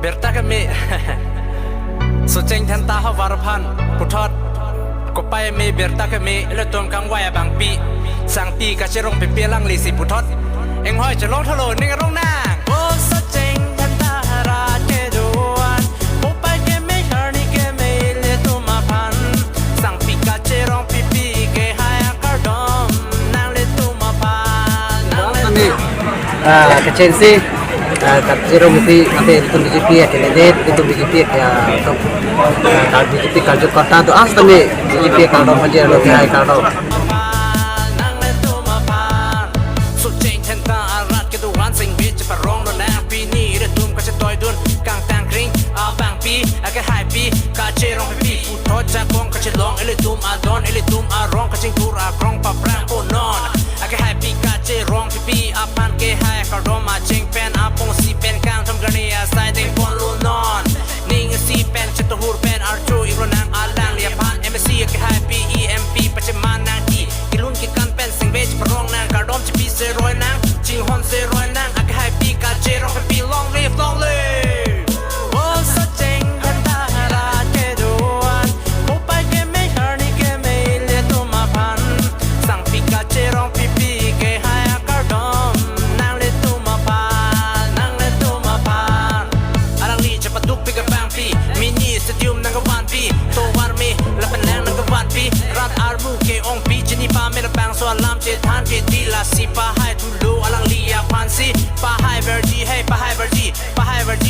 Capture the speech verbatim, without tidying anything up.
Birta keme. Socheng Dhenta havar aphan puthot. Kopai me birta keme, ilitum kangvai abangpi. Sangpi kacherong pipi alanglisi puthot. Inghoi chelong tholo, ning arong nang. O Socheng Dhenta rat kedoan. Kopai keme, arni keme, ilitum aphan. Sangpi kacherong pipi kehai akardom. Nanglitum aphan. Nanglitum aphan. Ah, kachensi, ah, kacherong pipi, mate ilitum B J P a-candidate, ilitum B J P a, ah, tok, ah, kal-, B J P karjokarta do-an setame B J P akardom pajirlo kehai akardom. Socheng Dhenta arat kedoan sengve cheparong lonang, pini ilitum kachetoidun kangtang kring abangpi, akehaipi kacherong pipi, puthot jakong kachelong ilitum adon, ilitum arong kachingthur akrong paphrang ponon. Akehaipi kacherong pipi aphan kehai akardom acheng pen apongsi pen kangthom garni asai dengpon lonon. Ning isi pen chetohur pen archo-ik lonang alangli aphan, M A C akehaipi, E M P pacheman nangji, kelun kekan pen sengve cheparong nang, kardom chepi seroi nang, chinghon seroi nang, akehaipi kacherong pipi, long live, long live. O Socheng Dhenta rat kedoan, kopai keme, arni keme, ilitum aphan. Sangpi kacherong pipi kehai akardom, nanglitum aphan, nanglitum aphan. Alangli chepaduk pik abangpi, mini stadium nangkevanpi, tovar me lapen lang nangkevanpi, rat armu ke-ongpi, chini pame labangso alam chethan keti, lasi pahai thulo alangli aphansi, pahai verji, hei pahai verji, pahai verji.